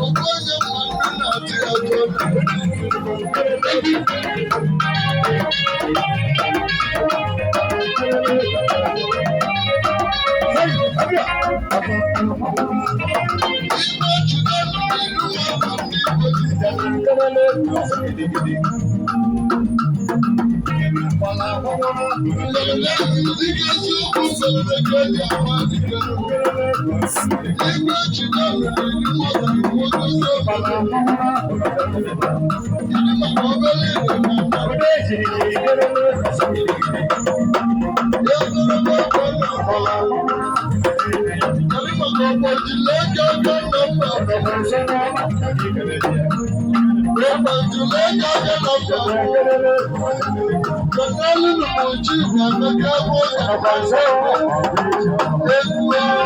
Onye mmadụ na-atụ ya atụ. Igwe jide n'ilu ọgwụ ndị Igbo ji. Dike eziokwu mberede ka eji ama dike. Igwe jide n'ilu ọgwụ nwoke obodo. Kedu maka obere igwe na mmadụ? Ya bụrụ na ọkọ na Kedu maka ọgbajiri aka aka na mba? Ọgbajiri aka aka na mba. Kenelu na Chief Emeka bụ egwu egwu egwu.